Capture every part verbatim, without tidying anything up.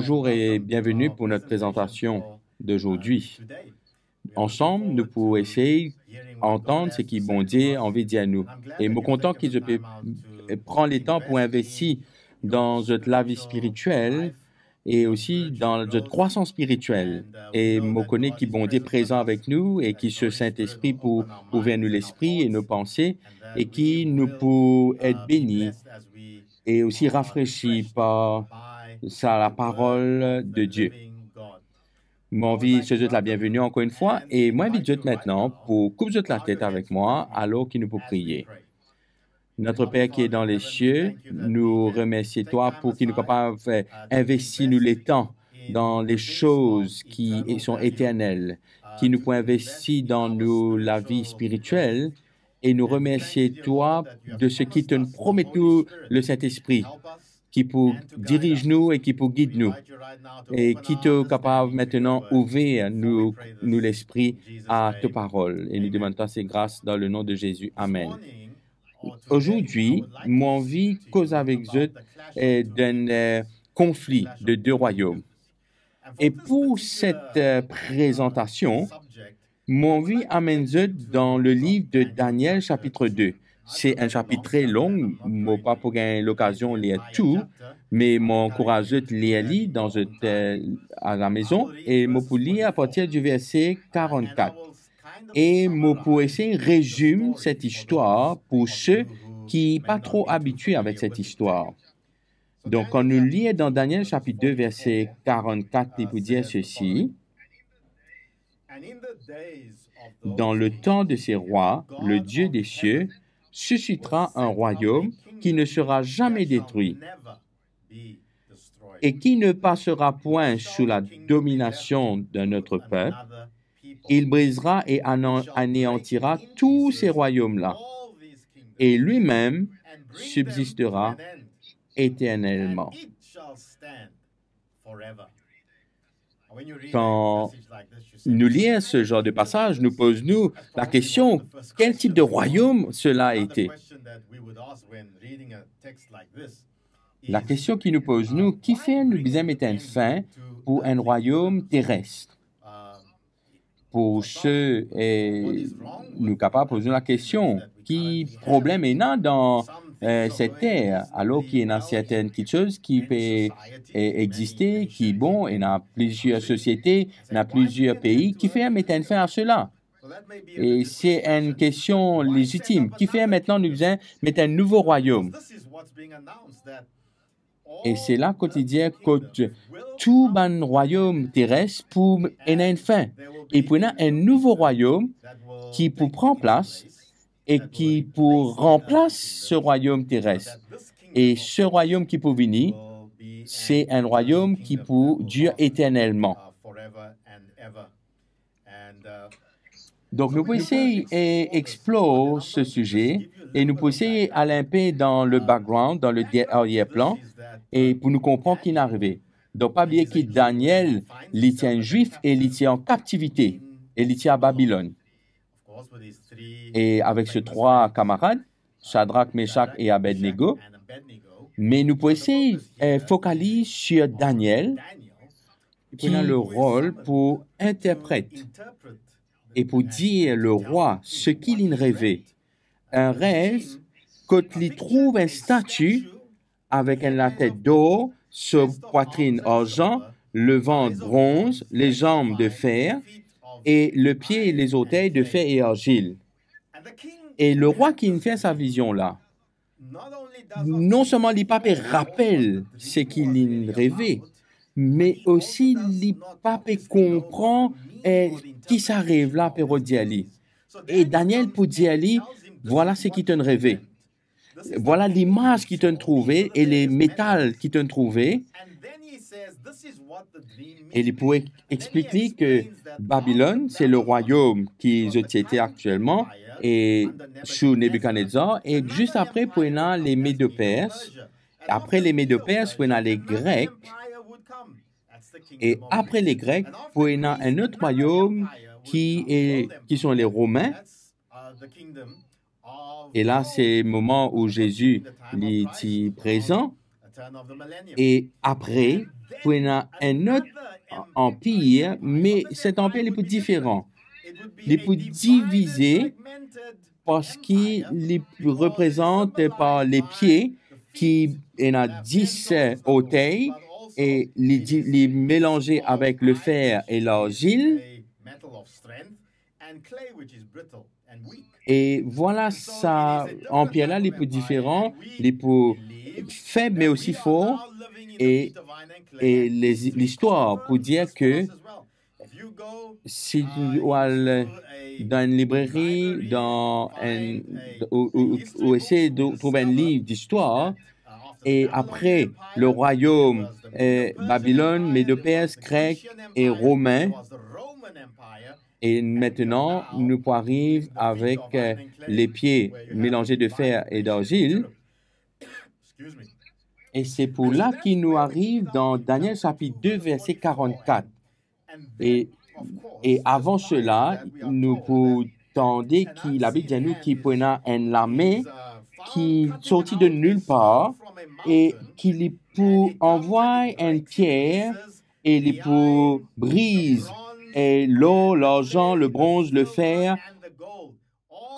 Bonjour et bienvenue pour notre présentation d'aujourd'hui. Ansanm, nou pou esey antann seki Bondie anvi dir nou. E mo kontan ki zot pe pran letan pou investi dan zot lavi spiritiel e osi dan zot krwasans spiritiel. E mo kone ki Bondie prezan avek nou e ki so Sintespri pou ouver nou lespri e nou panse e ki nou pou et beni e osi rafresi par sa laparol de Die. Mo anvi swete zot labienveni ankor enn fwa e mo invit zot aster pou koup zot latet avek mwa alor ki nou pou priye. Notre Père qui est dans les cieux, nou remersie twa pou ki nou kapav, eh, investi nou letan dan les choses qui sont éternelles, ki nou pou investi dan nou lavi spiritiel, e nou remersie twa de seki to'nn promet nou le Sintespri, ki pou diriz nou e ki pou gid nou, e ki to kapav aster ouver nou, nou lespri a to parol. E nou demann twa se gras dan le nom de Jésus. Amen. Aujourd'hui, mo anvi koz avek zot, eh, d'un, eh, conflit de deux royaumes. E pou set, eh, prezantasion, mo anvi amenn zot dan le liv de Daniel, chapitre deux. Se enn chapit tre long, mo pa pou gagn lokazion lir tou, me mo ankouraz zot lir li dan zot, eh, a la maison, e mo pou lir apartir du verset quarante-quatre. E mo pou esey rezime set istwar pou se ki pa tro abitie avek set istwar. Donk, kan nou lir dan Daniel chapitre deux, verset quarante-quatre, li pou dir sesi, dans le temps de ces rois, le Dieu des cieux suscitera un royaume qui ne sera jamais détruit et qui ne passera point sous la domination d'un autre peuple. Il brisera et anan-, anéantira tous ces royaumes-là, et lui-même subsistera éternellement. Kan nou lir se zanr de pasaz, nou poz nou lakestion, quel type de royaume cela était? Lakestion ki nou poz nou, kifer nou bizin met enn fin pou enn rwayom teres? Pou se, eh, nou kapav poz nou lakestion, ki problem ena dan, eh, set ter, alor ki ena sertenn kiksoz ki pe, eh, existe, ki bon, ena plizier sosiete, ena plizier pei, kifer met enn fin a sela? E se enn kestion lezitim. Kifer aster nou bizin met enn nouvo rwayom? E se la kot li dir kot tou bann rwayom teres pou ena enn fin. E pou ena enn nouvo rwayom ki pou pran plas e ki pou ranplas se rwayom teres. E se rwayom ki pou vini, se enn rwayom ki pou dir eternelman. Donk, nou pou esey, eh, explore se size e nou pou esey al enpe dan le background, dan le de-, arrière-plan, e pou nou konpran ki inn arive. Donk, pa bliye ki Daniel, li ti enn Zwif e li ti an kaptivite, e li ti a Babilonn. E avek se trwa kamarad, Sadrak, Mesak e Abednego, me nou pou esey, eh, fokaliz sir Daniel, ki ena le rol pou interpret e pou dir le rwa seki linn reve. Enn rev kot li trouv enn stati avek enn latet dor, so pwatrinn arzan, le vant bronz, lezanm de fer e lepie e lezortey de fer e arzil. E le rwa ki'nn fer sa vizion la, non selman li pa pe rapel seki linn reve, me osi li pa pe konpran, eh, ki sa rev la pe rod dir li. E Daniel pou dir li, vwala seki to'nn reve. Vwala limaz ki to'nn trouve e le metal ki to'nn trouve. E li pou ex-, explik li ki Babilonn, se le rwayom ki zot ti ete aktielman, e sou Nebukadnezar, e zis apre pou ena le Medo-Pers, apre le Medo-Pers pou ena le Grek, e apre le Grek pou ena enn lot rwayom ki, e, ki son le Romin. E la, se moman ou Zezi, li ti prezan. E apre, pou ena enn lot anpir, me set anpir li pou diferan. Li pou divize parski li reprezant par lepie ki ena dis ortey e li di-, li melanze avek lefer e larzil. E vwala, sa anpir la, li pou diferan, li pou feb me osi for, e, e lezi-, listwar pou dir ke si ou al dan enn libreri, dan enn, ou, ou, ou esey de trouv enn liv distwar, e apre, le rwayom, eh, Babilonn, Medo-Pers, Grek e Romin, e aster, nou pou ariv avek, eh, lepie melanze de fer e darzil. E se pou la ki nou ariv dan Daniel sapit de, verse karannkat. E, e avan sela, nou pou tande ki Labib dir nou ki pou ena enn lame ki sorti de nilpar e ki li pou anvway enn pier e li pou briz, e lor, larzan, lebronz, lefer,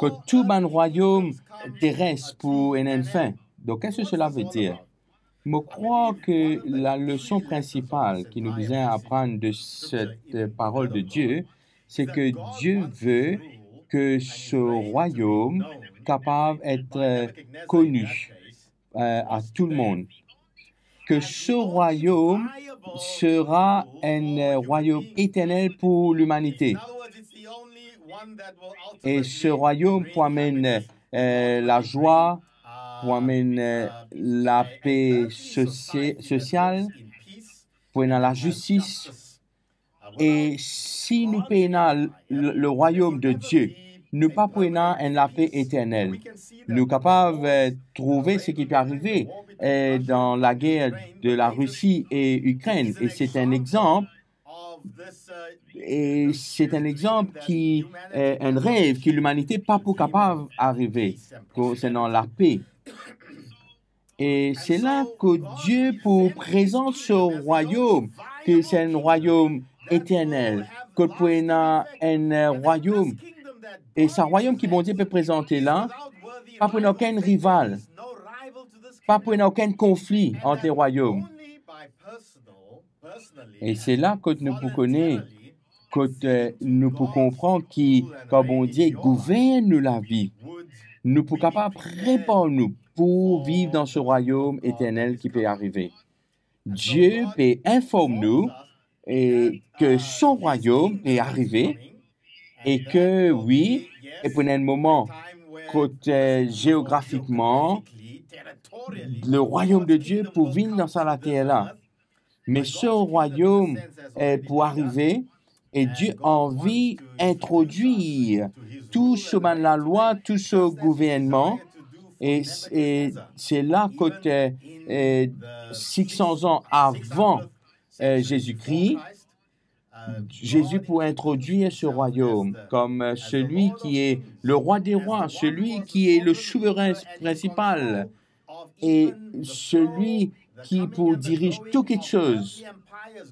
kot tou bann rwayom teres pou ena enn fin. Donk, qu'est-ce que cela veut dire? Mo krwar ke laleson prinsipal ki nou bizin aprann de set, eh, parol de Die, se ke Die ve ke so rwayom kapav et, eh, koni, eh, a tou lemonn. Ke so rwayom sera enn, eh, rwayom eternel pou limanite. E so rwayom pou amenn, eh, lazwa, pou amenn, eh, lape sosie-, sosial, pou ena lazistis. E si nou pena le, le rwayom de Die, nou pa pou ena enn lape eternel. Nou kapav, eh, trouve seki pe arive, eh, dan lager de Larisi e Ikrenn. E se enn exanp, e se enn exanp ki, eh, enn rev ki limanite pa pou kapav arive konsernan lape. E se la kot Die pou prezant so rwayom, ki se enn rwayom eternel, kot pou ena enn, eh, rwayom. E sa rwayom ki Bondie pe prezante la, pa pou ena okenn rival, pa pou ena okenn konfli ant rwayom. E se la kot nou pou kone, kot, eh, nou pou konpran ki kan Bondie gouvern nou lavi, nou pou kapav prepar nou pou viv dan so rwayom eternel ki pe arive. Die pe inform nou, e ke so rwayom pe arive, e ke wi, e pou ena enn moman kot, eh, zeografikman, le rwayom de Die pou vinn dan sa later la. Me so rwayom, eh, pou arive, e Die anvi introdwir tou so bann lalwa, tou so gouvernman, e, e se la kot, eh, eh, six cents an avan, eh, Zezi Kri, Zezi pou introdwir so rwayom kom, eh, celui qui est le roi des rois, celui qui est le souverain principal, e celui ki pou diriz tou kitsoz.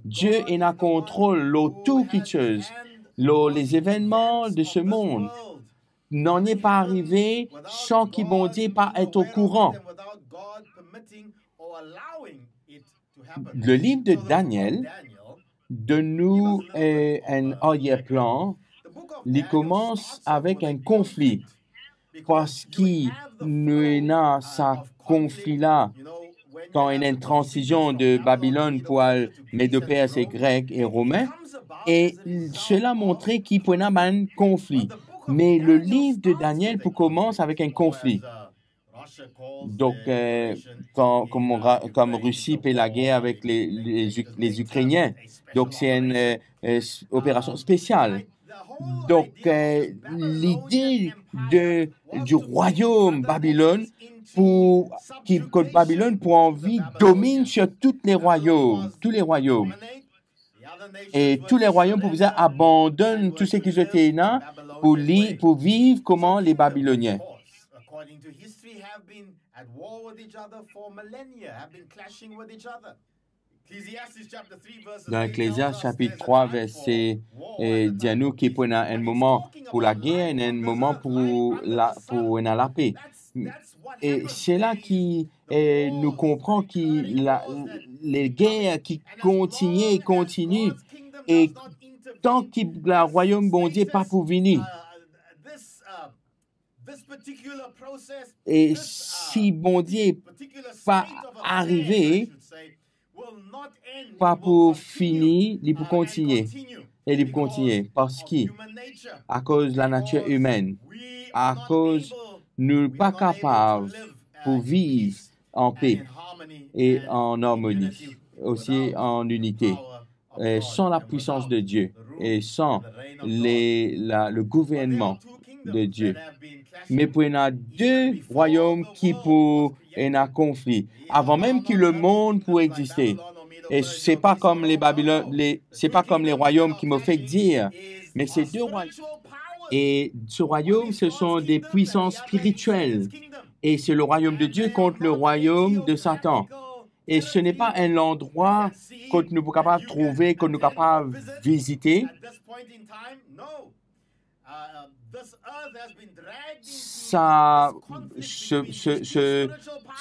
Die ena kontrol lor tou kitsoz, lor lezevennman de se mond. Nanye pa arive san ki Bondie pa et okouran. Le liv de Daniel donn nou, eh, enn aryerplan. Li koumans avek enn konfli, parski nou ena sa konfli la, kan ena enn transision de Babilonn pou al Medo-Pers e Grek e Romin, e sela montre ki pou ena bann konfli. Me le liv de Daniel pou koumans avek enn konfli. Donk, eh, kan, kom, ra-, kom Risi pe lager avek le, le, le Ikrenien. Donk, se enn, eh, eh, s-, operasion spesial. Donk, eh, lide de, di rwayom Babilonn pou, ki, kot Babilonn pou anvi dominn sir tou le rwayom, tou le rwayom. E tou le rwayom pou bizin abandonn tou seki zot ena pou li, pou viv kouma le Babilonien. History have been at war with each other for millennia, have been clashing with each other. Ecclesiastes chapter three, verses Dan eight Ecclésiastiques tells us chapitre there's a trwa, time verset for war, eh, and a dir time nou ki pou ena enn moman pou lager, ena enn moman pou la, pou ena lape. E se la ki, eh, nou konpran ki la, leger ki kontigne, kontigne, e tan ki larwayom Bondie pa pou vini. E si Bondie pa arive, pa pou fini, li pou kontigne. E li pou kontigne. Parski? Akoz lanatir imenn. Akoz nou pa kapav pou viv an pe e an armoni, osi an inite, eh, san lapwisans de Die e san le, la, le gouvernman de Die. Me pou ena de rwayom ki pou ena konfli avan mem ki lemond pou existe. E se pa kom le Babilon, le, se pa kom lerwayom ki mo fek dir, me se de rwayom. E se rwayom, se son de pwisans spiritiel. E se le rwayom de Die kont le rwayom de Satan. E se n'est pas un landrwa kot nou pou kapav trouve, kot nou kapav vizite. Sa, se, se, se,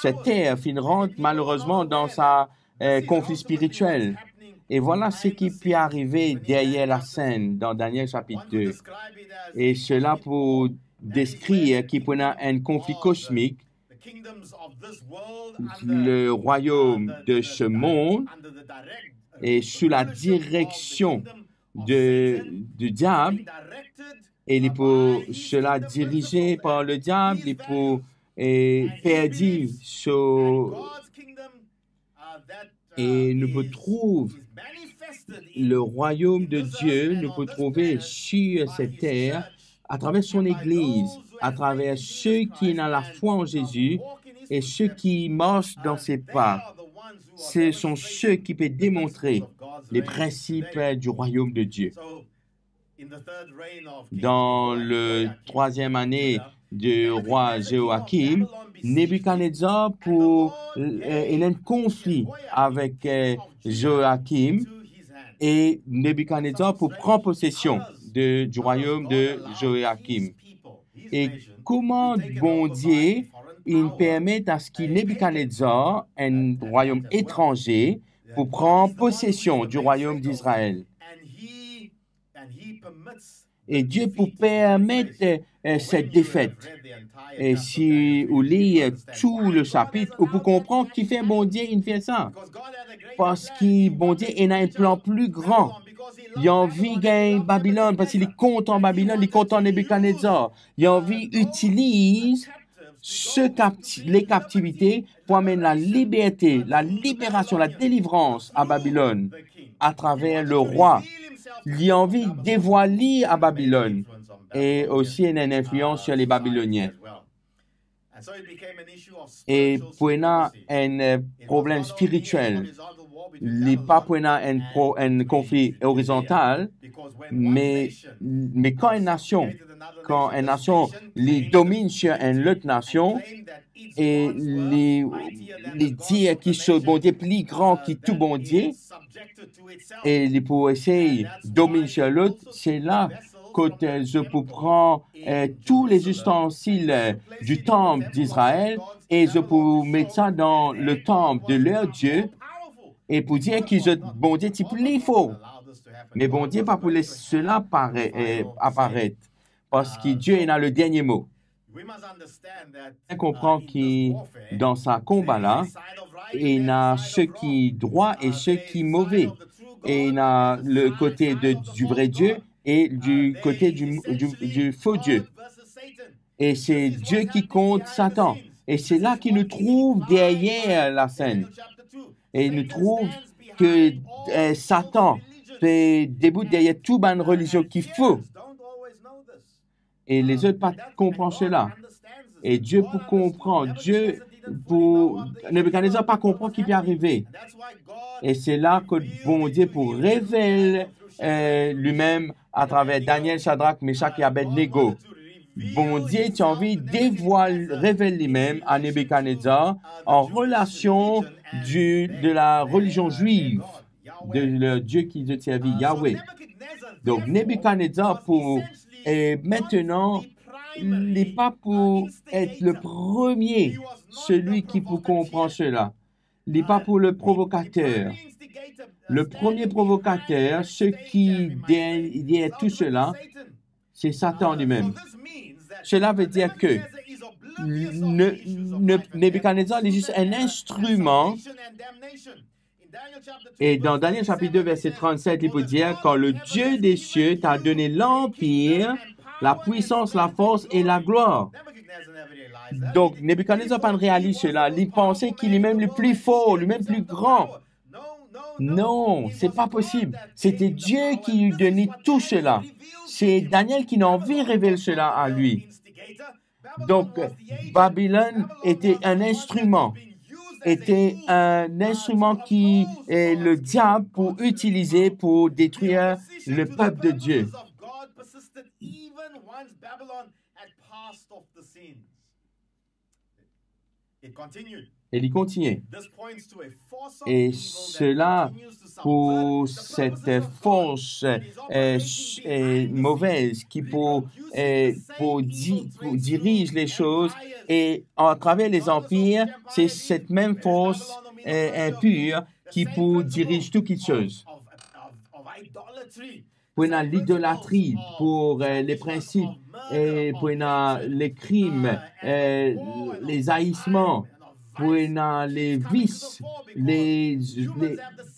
set ter finn rant malerezman dan sa, eh, konfli spiritiel. E vwala seki pe arive deryer lasenn dan Daniel chapit de. E sela pou deskrir ki pou ena enn konfli kosmik, le rwayom de se mond e sou la direksion de, de diab, e li pou, sela dirize par le diab, li pou, eh, perdi so, e nou pou trouv le rwayom de Die, nou pou trouve sur set ter, atraver son legliz, atraver seki ena lafwa an Zezi e seki mars dan se pa. Se son seki pe demontre le prinsip du rwayom de Die. Dan le trwaziem ane de rwa Zewakim, Nebikadnezar pou, eh, ena enn konfli avek, eh, Zewakim, e Nebikadnezar pou pran posesion de, du rwayom de Zewakim. E kouma Bondie inn permet a se ki Nebikadnezar, enn rwayom etranze, pou pran posesion du rwayom Izrael. E Die pou permet, eh, set defet. E si ou lir tou le sapit, ou pou konpran kifer Bondie inn fer sa. Parski Bondie ena enn plan pli gran. Li anvi gagn Babilonn, parski li kontan Babilonn, li kontan Nebikadnezar. Li anvi itiliz se kapti-, le kaptivite pou amenn laliberte, laliberasion, ladelivrans a Babilonn atraver lerwa. Li anvi devwal li a Babilonn e osi ena enn inflians sur le Babilonien. E pou ena enn, eh, problem spiritiel. Li pa pou ena enn pro-, enn konfli orizontal, me, me kan enn nasion, kan enn nasion, li dominn sur enn lot nasion, e li, li dir ki so Bondie pli gran ki tou bondie, e li pou esey dominn sur lot, se la kot, eh, zot pou pran, eh, tou le zistansil, eh, du tanp Izrael, e zot pou met sa dan le tanp de ler die, e pou dir ki zot Bondie ti pli for. Me Bondie pa pou les sela pare-, eh, aparet, parski Die ena le dernie mo. Bien konpran ki dan sa konba la, ena seki drwa e seki move. Ena le kote de, du vre Die e du kote du, du, du fo Die. E se Die ki kont Satan. E se la ki nou trouv deryer lasenn. E nou trouv ke, eh, Satan pe debout deryer tou bann relizion ki fo. E lezot pa konpran sela. E Die pou konpran, Die pou, Nebikadnezar pa konpran ki pe arive. E se la kot Bondie pou revel, eh, limem atraver Daniel, Sadrak, Mesak e Abednego. Bondie ti anvi devwal, revel limem a Nebikadnezar an relasion di, de la relizion zwiv, de le Die ki zot servi, Yahweh. Donk, Nebikadnezar pou, e aster, li pa pou et le premie, selwi ki pou konpran sela. Li pa pou le provokater. Le premie provokater, seki deryer tou sela, se Satan limem. Sela ve dir ke ne, ne, Nebikadnezar li zis enn instriman. E dan Daniel chapitre deux, verset trente-sept, li pou dir, "Quand le Dieu des cieux t'a donné l'empire, la puissance, la force et la gloire." Donk, Nebikadnezar pa'nn realiz sela. Li panse ki limem li pli for, limem pli gran. Non, se pa posib. Sete Die ki li donn tou sela. Se Daniel ki inn anvi revel sela a li. Donk, Babilonn ete enn instriman, ete enn instriman ki, e, le diab pou itilize pou detrir le pep de Die. E li kontigne. E sela pou set fors, e, s-, e, movez ki pou, e, pou di-, pou diriz le soz, e atraver lezanpir, se set mem fors, e, inpir ki pou diriz tou kiksoz. Pou ena lidolatri, pou, e, le prinsip, e, pou ena le krim, e, lezayisman, pou ena le vis, le, le,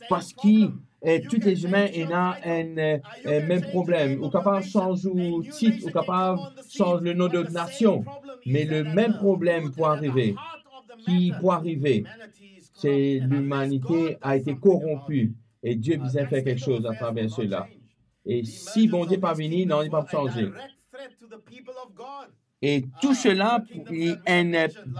parski, e, tou lezime ena enn, e, mem problem. Ou kapav sanz ou tit, ou kapav sanz le nom de nasion, me le mem problem pou arive. Ki pou arive? Se limanite a ete koronpi. E Die bizin fer kiksoz atraver sela. E si Bondie pa vini, nanye pa pou sanze. E tou sela pou, li enn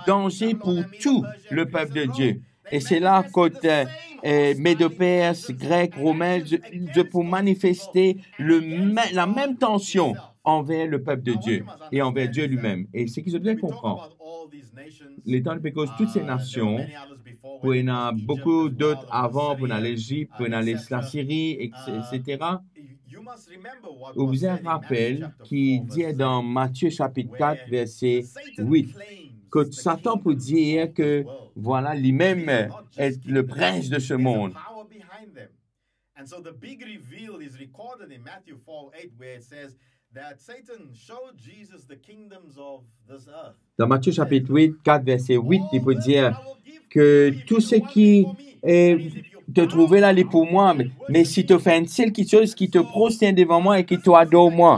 danze pou tou le pep de Die. E se la kot, e, Medo-Pers, Grek, Romin, zot, zot pou manifeste le me-, la mem tansion anver le pep de Die e anver Die limem. E seki zot bizin konpran, letan nou pe koz tou se nasion, pou ena boukou dot avan, pou ena Lezip, pou ena Les-, Lasiri, et cetera. Ou bizin rapel ki dir dan Matie sapit kat, verse wit, kot Satan pou dir ke, vwala, limem et le prins de se mond. And so the big reveal is recorded in Matthew four eight, where it says that Satan showed Jesus the kingdoms of this earth. Dan Matie sapit wit, kat, verse wit, li pou dir ke tou seki, e, to trouve la, li pou mwa, me, me si to fer enn sel kiksoz, ki to prostern devan mwa e ki to ador mwa.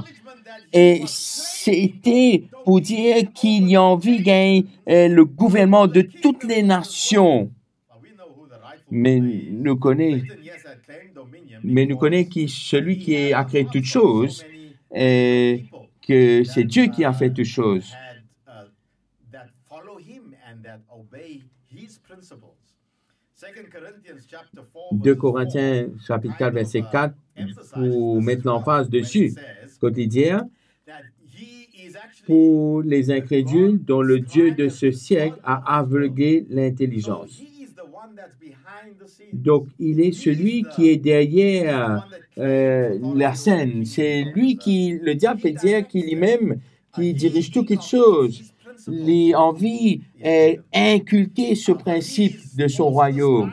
E sete pou dir ki li anvi gagn, e, le gouvernman de tou le nasion. Me nou kone, me nou kone ki selwi ki a kree tou soz, e ke se Die ki a fer tou soz. De Korintien sapit kat, verse kat, pou met lanfaz desi, kot li dir, pour les incrédules dont le Dieu de ce siècle a aveuglé l'intelligence. Donc, il est celui qui est derrière, euh, la scène. C'est lui qui, le diable peut dire ki limem ki diriz tou kiksoz. Li anvi, euh, inculquer ce principe de son royaume.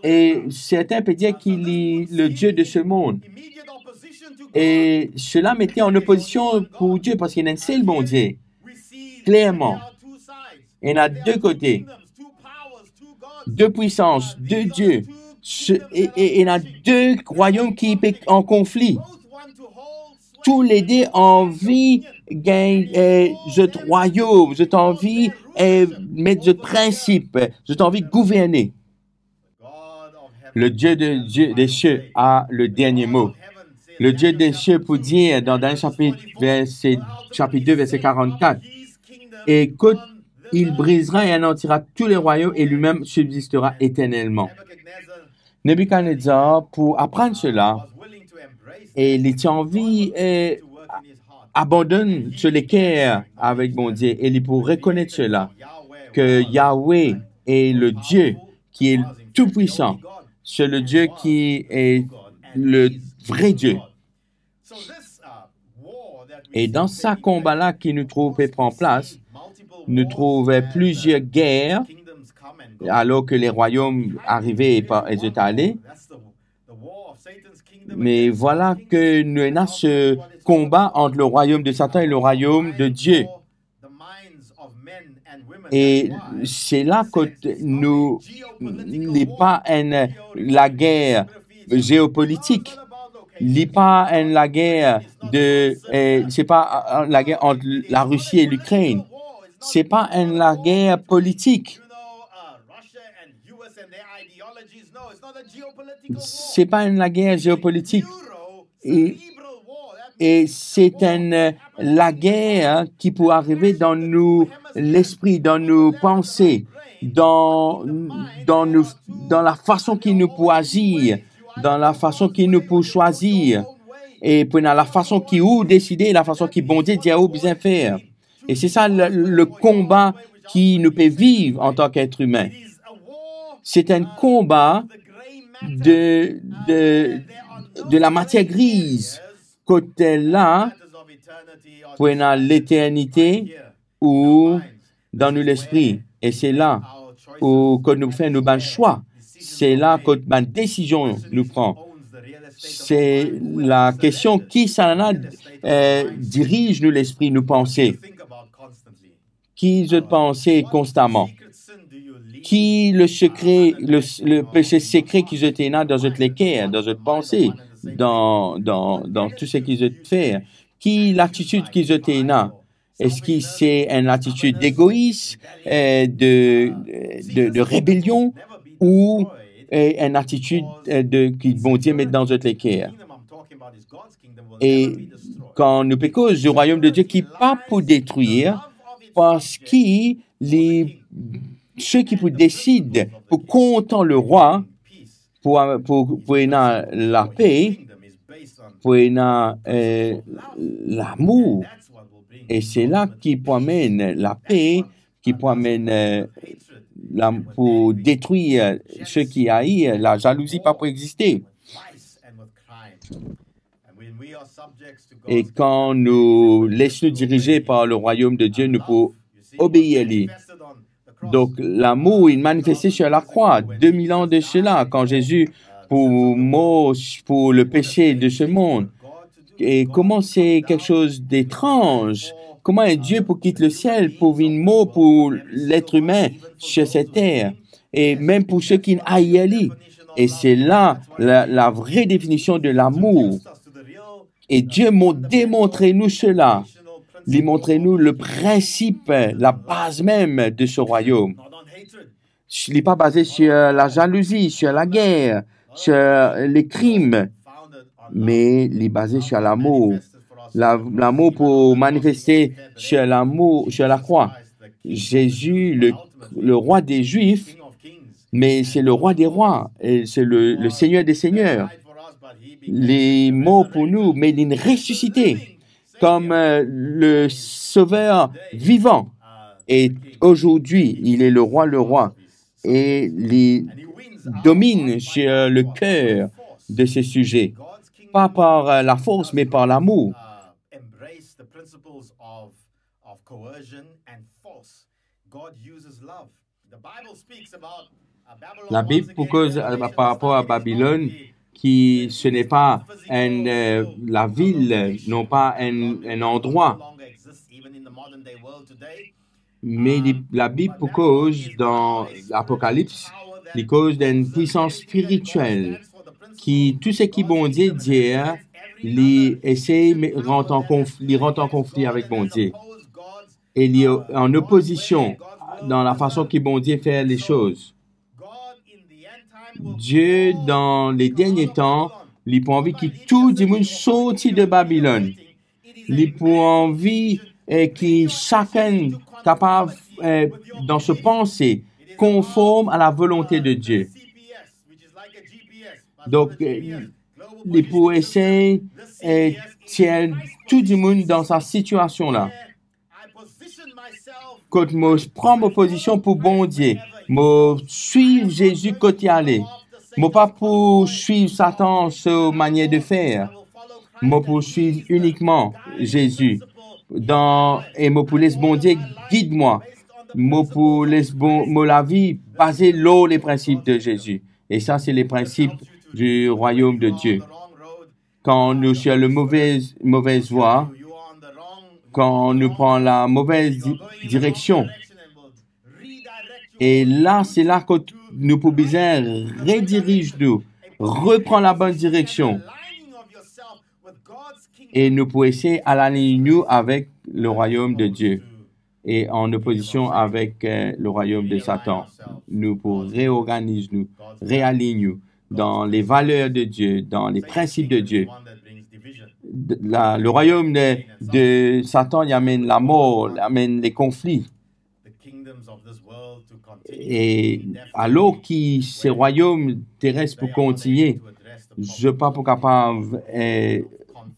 E sertin pe dir ki li le Dieu de ce monde. E sela mete an opozision pou Die, parski ena enn sel Bondie. Klerman, ena de kote, de pwisans, de Die, se, e, e ena de rwayom ki pe an konfli. Toulede anvi gagn, eh, zot rwayom, zot anvi, eh, met zot prinsip, zot anvi gouverne. Le Dieu de Dieu, des cieux a le dernier mot. Le Dieu des cieux pou dir dan Daniel sapit, verse, sapit de, verse karannkat, "Et quand il brisera et anéantira tous les royaumes, et lui-même subsistera éternellement." Nebikadnezar pou aprann sela, e li ti anvi, eh, abandonn so leker avek Bondie e li pou rekonet sela, ke Yahweh est le Dieu qui est tout-puissant, c'est le Dieu qui est le vrai Dieu. E dan sa konba la ki nou trouv pe pran plas, nou trouv plizier ger, alor ke le rwayom arive e pa, e zot ale. Me vwala ke nou ena se konba ant le rwayom de Satan e le rwayom de Die. E se la kot nou, li pa enn lager zeopolitik, li pa enn lager de, eh, se pa, eh, lager ant Larisi e Likrenn. Se pa enn lager politik. Se pa enn lager zeopolitik. E, e se enn lager ki pou arive dan nou lespri, dan nou panse, dan, dan nou, dan lafason ki nou pou azir, dan lafason ki nou pou swazir, e pou ena lafason ki ou deside, lafason ki Bondie dir ou bizin fer. E se sa le, le konba ki nou pe viv antan ki et imin. Se enn konba de, de, de la matier griz, kot la pou ena leternite ou dan nou lespri. E se la ou, kot nou fer nou bann swa, se la kot bann desizion nou pran. Se la kestion, kisannla, eh, diriz nou lespri, nou panse? Ki zot panse konstaman? Ki le sekre, le, le pese sekre ki zot ena dan zot leker, dan zot panse, dan, dan, dan tou seki zot fer? Ki latitid ki zot ena? Eski se enn latitid egois, eh, de, de, de rebelion, ou, eh, enn latitid, eh, de, ki Bondie met dan zot leker? E kan nou pe koz le rwayom de Die ki pa pou detrir, parski li, seki pou desid pou kontan lerwa, pou, pou, pou ena lape, pou ena, eh, lamour. E se la ki pou amenn lape, ki pou amenn, eh, la, pou detrir seki air, lazalouzi pa pou existe. E kan nou les nou dirize par le rwayom de Die, nou pou obeir li. Donk, lamour, il manifeste sur la croix, deux mille ans de cela, quand Jésus pou mor pou le pese de se mond. E kouma se kiksoz detranz, kouma enn Die pou kit lesiel pou vinn mor pou let imin sur cette terre, e mem pou seki air li. E se la, la, la vre definision de lamour. E Die mo-, demontre nou sela. Li montre nou le prinsip, labaz mem de so rwayom. Li pa baze sur lazalouzi, sur lager, sur lekrim, me li baze sur lamour. La, lamour pou manifeste sur lamour, sur la croix. Jésus, le, le roi des Juifs, mais c'est le roi des rois, et c'est le, le Seigneur des seigneurs. Li mor pou nou, me li resisite comme, euh, le Sauveur vivant. Et aujourd'hui, il est le roi, le roi. Et li domine sur le cœur de ses sujets. Pas par, euh, la force, mais par l'amour. Labib pou koz, euh, par rapor a Babilonn, ki se n'est pas enn, euh, lavil, non pa enn, enn andrwa. Me li, Labib pou koz dan Apokalips, li koz d'enn pwisans spiritiel, ki tou seki Bondie dir, li esey me-, rant an konf-, li rant an konfli avek Bondie. E li an opozision dan lafason ki Bondie fer lesoz. Die, dan le dernie tan, li pou anvi ki tou dimoun sorti de Babilonn. Li pou anvi, eh, ki sakenn kapav, eh, dan so panse, konform a la volonte de Die. Donk, eh, li pou esey, eh, tir tou dimoun dan sa sitiasion la. Kot mo pran mo pozision pou Bondie, mo swiv Zezi kot li ale. Mo pa pou swiv Satan so manier de fer. Mo pou swiv inikman Zezi. Dan, e mo pou les Bondie gid mwa. Mo pou les bon, mo lavi baze lor le prinsip de Zezi. E sa, se le prinsip du royaume de Dieu. Kan nou sir le move, move vwa, kan nou pran la move di-, direksion, e la, se la kot nou pou bizin rediriz nou, repran labonn direksion, e nou pou esey align nou avek le royaume de Dieu e an opozision avek, eh, le royaume de Satan. Nou pou reorganiz nou, realign nou dan les valeurs de Dieu, dans les principes de Dieu. De, la, le royaume de, de Satan, li amenn lamor, li amenn le konfli. E alor ki se royaume teres pou kontigne, zot pa pou kapav, eh,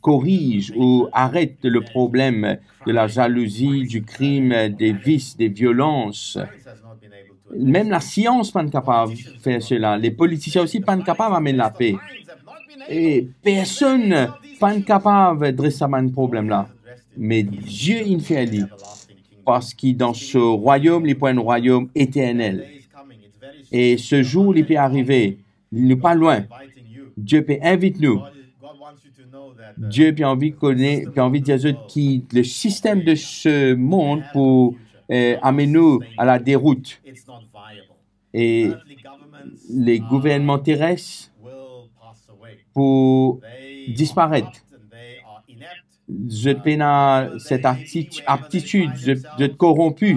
koriz ou aret le problem de la jalouzi, du krim, des vices, des violences. Mem lasians pa'nn kapav fer sela. Le politisien osi pa'nn kapav amenn lape. E personn pa'nn kapav dres sa bann problem la. Me Die inn fer li, parski dan so rwayom, li pou enn rwayom eternel. E se zour li pe arive, li pa lwin. Die pe invit nou. Die pe anvi kone, pe anvi dir zot ki le sistem de se mond pou, eh, amenn nou a la derout. E le gouvernman teres pou disparet. Zot pena set apti-, aptitid, zot, zot koronpi.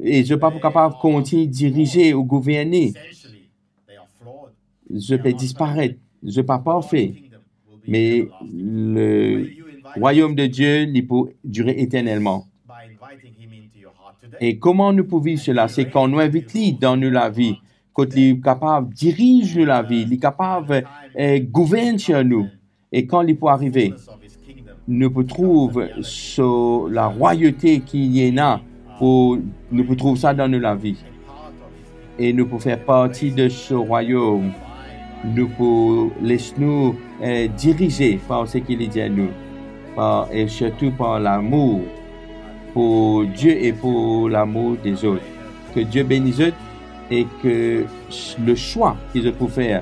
E zot pa pou kapav kontign dirize ou gouverne. Zot pe disparet. Zot pa parfe. Me le rwayom de Die, li pou dire eternelman. E kouma nou pou viv sela? Se kan nou invit li dan nou lavi, kot li kapav diriz nou lavi, li kapav, eh, gouvern sir nou. E kan li pou arive, nou pou trouv so larwayote ki li ena, pou, nou pou trouv sa dan nou lavi. E nou pou fer parti de so rwayom. Nou pou les nou, eh, dirize par seki li dir nou, par, e sirtou par lamour pou Die e pou lamour dezot. Ke Die beni zot e ke le swa ki zot pou fer,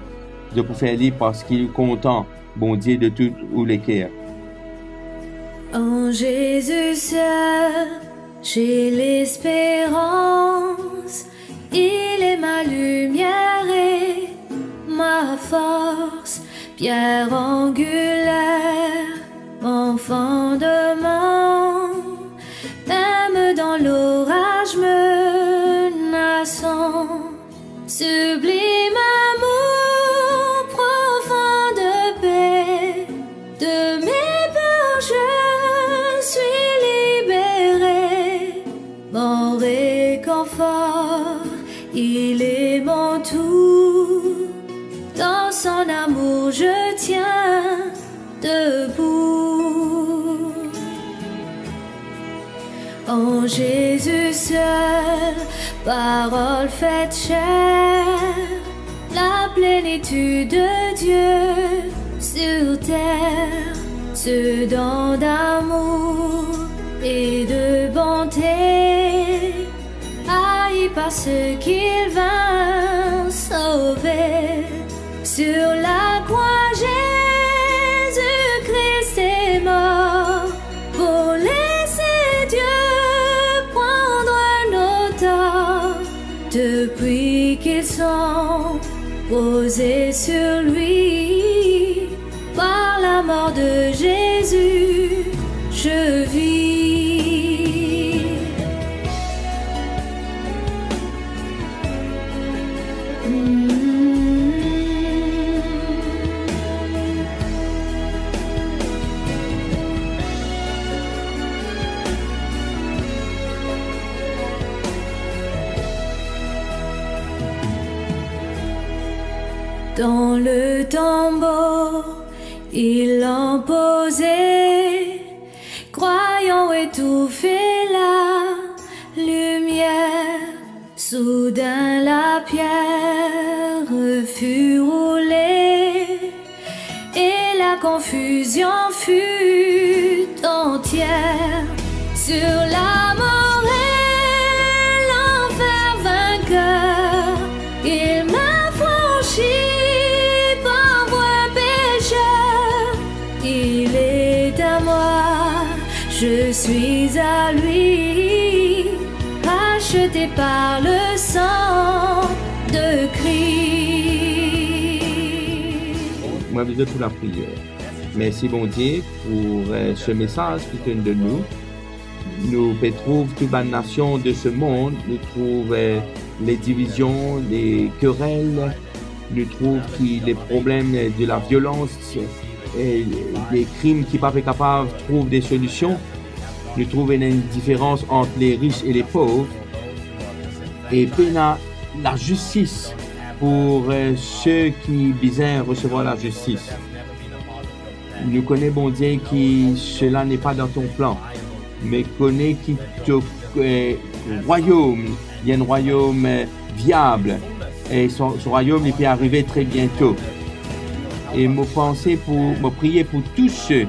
zot pou fer li parski li kontan Bondie de tou ou leker. En Jésus seul, j'ai l'espérance. Il est ma lumière et ma force, pierre angulaire, mon fondement. Même dans l'orage menaçant, sublime amour, profonde paix, de mes peurs je suis libéré. Mon réconfort, il est mon tout. Dans son amour je tiens debout. En Jésus seul, parole faite chair, la plénitude de Dieu sur terre, ce don d'amour et de bonté. Haï par ceux qu'il vint sauver. Sur la croix, Jésus-Christ est mort pour laisser Dieu prendre nos torts. Depuis qu'ils sont posés sur lui, par la mort de Jésus, je vis. Dans le tombeau, ils l'ont posé, croyant étouffer la lumière. Soudain, la pierre fut roulée et la confusion fut entière. Sur la mort et l'enfer vainqueur, il m'a franchi, pauvre pécheur. Il est à moi, je suis à lui, racheté par le sang de Christ. Mwa, bizin pou lapriyer. Mersi, Bondie, pou, eh, se mesaz ki to donn nou. Nou pe trouv tou bann nasion de se mond, nou trouv, eh, ledivizion, lekerel, nou trouv ki leproblem de laviolans, eh, lekrim ki pa pe kapav trouv de solision. Nou trouv ena enn diferans ant leris e lepov. E pena lazistis pou, eh, seki bizin resevwar lazistis. Nou kone, Bondie, ki sela n'est pas dans ton plan, me kone ki to, eh, rwayom, li enn rwayom, eh, viab, e so, so rwayom, li pe arive tre biento. E mo panse pou, mo priye pou tou se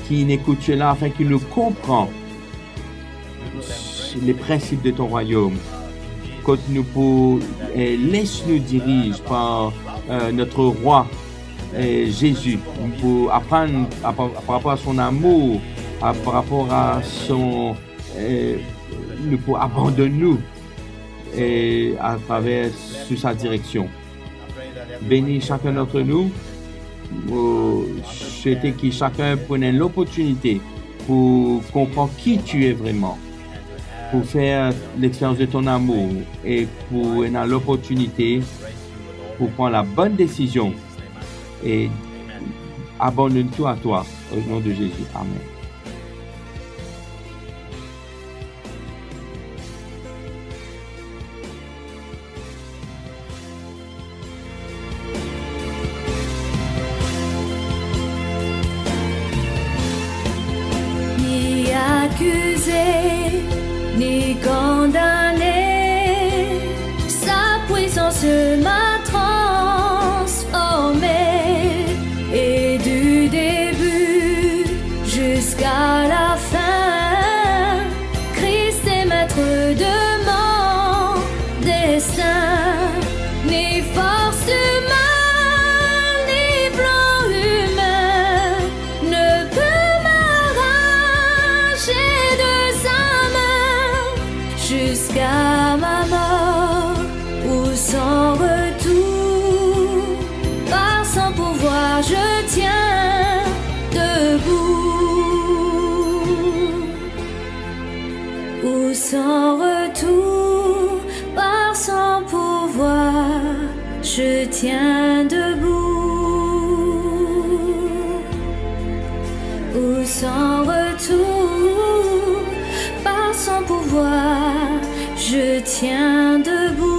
ki ekout sela, afin ki nou konpran le principe de ton royaume, kot nou pou, eh, les nou diriz par, eh, notre roi, eh, Zezi. Nou pou aprann a par, par rapor a son amour, a par rapor a son, eh, nou pou abandonn nou, eh, atraver sou sa direksion. Beni sakenn d'antre nou. Mo swete ki sakenn pou ena loportinite pou konpran ki to e vreman, pou fer lexperyans de ton amour e pou ena loportinite pou pran labonn desizion e abandonn tou a twa, o non de Zezi. Amen. Ni akize, ni kondane, sa pwisans m'a transforme, e du début jusqu'à la fin, Christ est maître de mon destin. Ni force humaine, ni plan humain ne peut m'arracher de sa main. Jusqu'à ma mort ou son retour, par son pouvoir je tiens debout. Ou son retour, par son pouvoir je tiens debout. Ou son retour, par son pouvoir je tiens debout.